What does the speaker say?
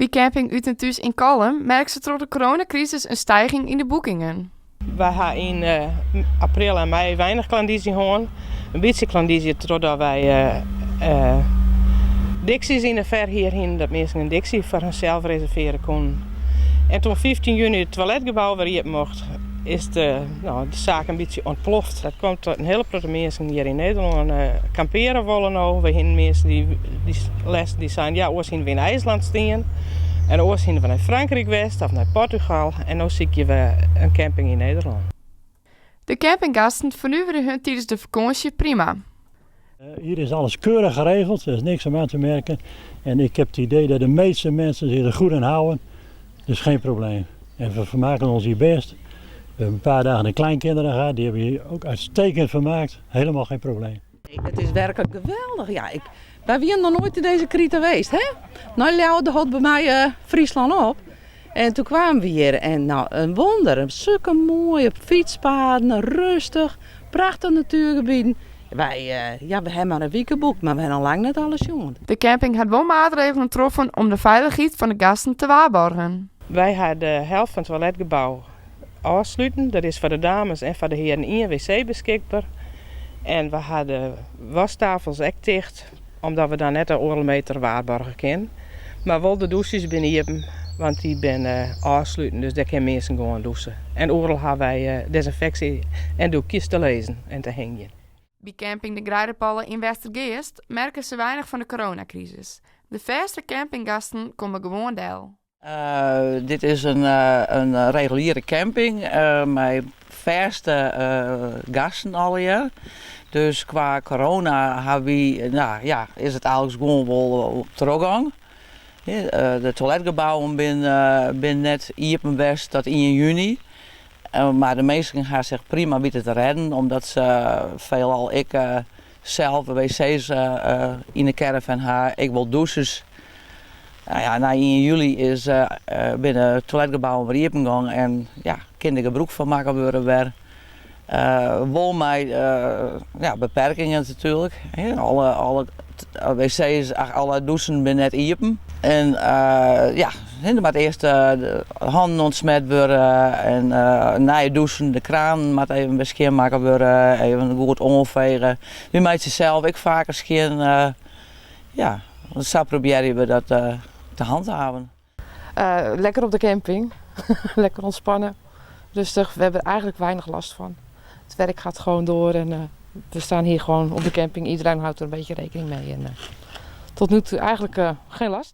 By camping Ut en Thús yn Kollum merke se troch de coronakrisis in stijging yn de boekingen. Wy ha yn april en mei weinich klandyzje hân. In bytsje klandyzje trochdat wy diksjes yn de ferhier hienen, dat minsken in diksje foar harsels reservearje koenen. En toen 15 juny it toiletgebou wer iepen mocht, is de, no, de saak in bytsje ûntploft. Dat komt dat in hiele protte minsken hjir yn Nederlân kampeare wolle no. We hienen minsken dy, dy lêsten dy seinen, ja, oars hienen we yn IJsland stien. En oars hienen we nei Frankryk west of nei Portugal. En no sykje we in camping yn Nederlân. De campinggasten fernuveren hun tidens de fakânsje prima. Hier is alles keurig geregeld, er is niks om aan te merken. En ik heb het idee dat de meeste mensen zich er goed aan houden. Dus geen probleem. En we vermaken ons hier best. We hebben een paar dagen de kleinkinderen gehad, die hebben hier ook uitstekend vermaakt. Helemaal geen probleem. Het is werkelijk geweldig. Ja, wy wiene noch noait yn dizze krite west, hè? No Ljouwert hâldt by my Fryslân op. En toen kwamen we hjir en no, in wûnder. Sulke moaie fytspaden, rêstich, prachtige natuergebieten. Wy, ja, we hawwe mar in wike boekt, mar we hawwe noch lang net alles sjoen. De camping hat wol maatregelen troffen om de feilichheid fan de gasten te waarborgen. Wy hawwe de helte fan it toiletgebou ôfsluten. Der is foar de dames en foar de hearen ien wc beskikber. En we hawwe de wasktafels ek ticht, omdat we dan net de oardel meter waarborge kinne. Mar wol de dûsjes binne iepen, want dy binne ôfsluten, dus dêr kinne minsken gewoan dûse. En oeral hawwe wy desynfeksje en doekjes te lizzen en te hingjen. By camping De Greidepôlle yn Westergeast merke se weinich fan de coronakrisis. De fêste campinggasten komme gewoan del. Dit is in reguliere camping mei fêste gasten allegear. Dus kwa corona hawwe wy, no ja, is it eigentlik gewoan wol trochgong. De toiletgebouwen binne net iepen west tot ien juny. Mar de minsken ha sich prima witten te rêden, omdat se veelal ek sels wc's yn de caravan ha, ek wol dûses. No ja, nei ien july is, binne de toiletgebouwen wer iepen gong en ja, kin der gebrûk fan makke wurde wer. Wol mei ja, beperkingen natuerlik. Alle wc's, alle dûsen binne net iepen. En ja, der moat earst de hannen ûntsmet wurde en nei it dûsen de kranen moat even wer skjinmakke wurde, even goed oanfege. Wy meitsje sels ek faker skjin. Ja, sa probearje we dat te handhaven. Lekker op de camping, lekker ontspannen, rustig. We hebben er eigenlijk weinig last van. Het werk gaat gewoon door en we staan hier gewoon op de camping. Iedereen houdt er een beetje rekening mee. En tot nu toe eigenlijk geen last.